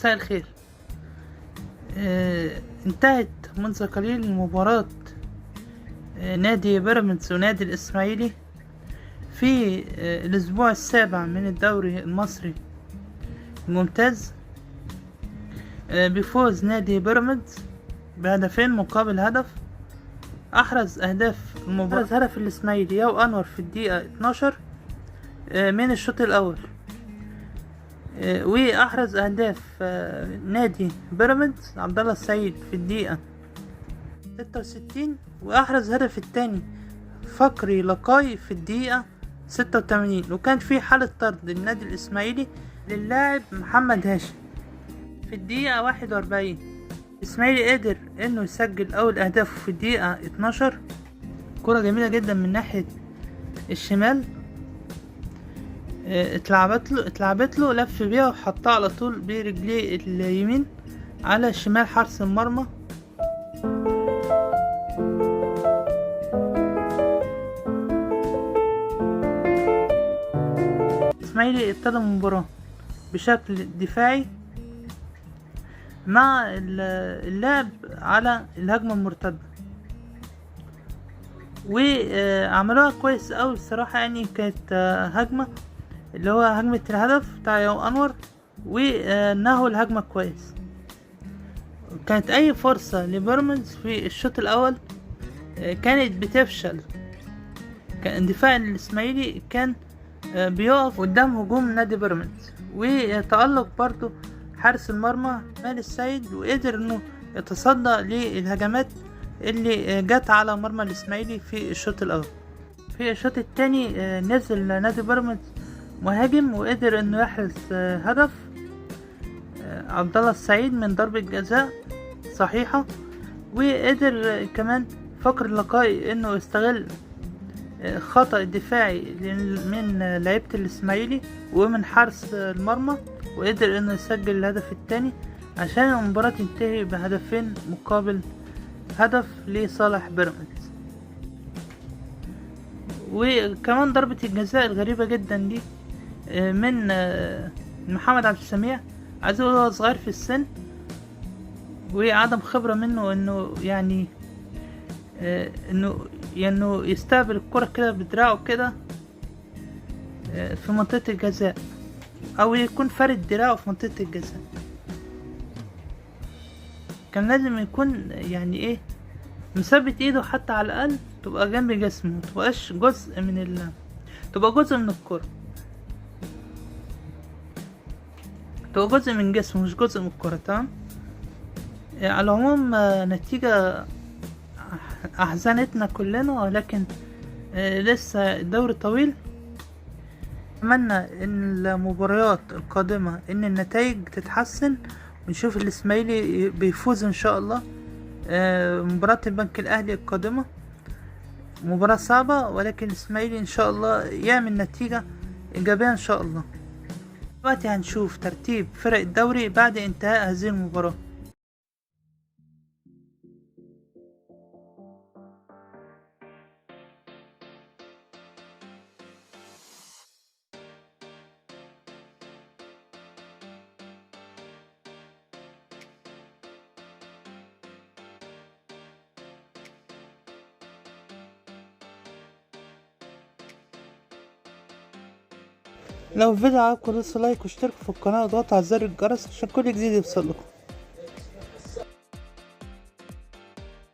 مساء الخير. انتهت منذ قليل مباراة نادي بيراميدز ونادي الإسماعيلي في الأسبوع السابع من الدوري المصري الممتاز، بفوز نادي بيراميدز بهدفين مقابل هدف. أحرز أهداف المباراة أحرز هدف الإسماعيلي ياو أنور في الدقيقة 12 من الشوط الأول، وأحرز أهداف نادي بيراميدز عبد الله السعيد في الدقيقة 66، وأحرز هدف الثاني فقري لقاي في الدقيقة 86. وكان في حالة طرد للنادي الإسماعيلي للاعب محمد هاشم في الدقيقة 41. الإسماعيلي قدر إنه يسجل أول أهدافه في الدقيقة 12. كرة جميلة جدا من ناحية الشمال، اتلعبت له، لف بيها وحطها على طول برجليه اليمين على شمال حارس المرمى. الإسماعيلي ابتدى المباراة بشكل دفاعي مع اللعب على الهجمة المرتدة، وعملوها كويس أوي الصراحة. كانت هجمة اللي هو هجمة الهدف بتاع ياو أنور، ونهوا الهجمة كويس. كانت أي فرصة لبيراميدز في الشوط الأول كانت بتفشل. كان دفاع الإسماعيلي كان بيقف قدام هجوم نادي بيراميدز، وتألق برضو حارس المرمى مال السيد، وقدر انه يتصدى للهجمات اللي جت على مرمى الإسماعيلي في الشوط الأول. في الشوط الثاني نزل نادي بيراميدز مهاجم، وقدر انه يحرز هدف عبد الله السعيد من ضربة جزاء صحيحة، وقدر كمان فقر اللقاء انه يستغل خطأ دفاعي من لعيبة الإسماعيلي ومن حارس المرمى، وقدر انه يسجل الهدف الثاني عشان المباراة تنتهي بهدفين مقابل هدف لصالح بيراميدز. وكمان ضربة الجزاء الغريبة جدا دي من محمد عبد السميع، عايز اقول هو صغير في السن وعدم خبرة منه انه انه يستقبل الكرة كده بدراعه كده في منطقة الجزاء، او يكون فارد دراعه في منطقة الجزاء. كان لازم يكون مثبت ايده حتى على الاقل تبقى جنب جسمه، متبقاش جزء من تبقى جزء من الكرة، تبقى جزء من جسمه مش جزء من الكرة. تمام. على العموم نتيجة أحزنتنا كلنا، ولكن لسه الدوري طويل. أتمنى إن المباريات القادمة إن النتائج تتحسن، ونشوف الإسماعيلي بيفوز إن شاء الله. مباراة البنك الأهلي القادمة مباراة صعبة، ولكن الإسماعيلي إن شاء الله يعمل نتيجة إيجابية إن شاء الله. دلوقتي هنشوف ترتيب فرق الدوري بعد انتهاء هذه المباراة. لو الفيديو عجبكم دوسوا لايك واشتركوا في القناة وضغطوا على زر الجرس عشان كل جديد يوصلكم.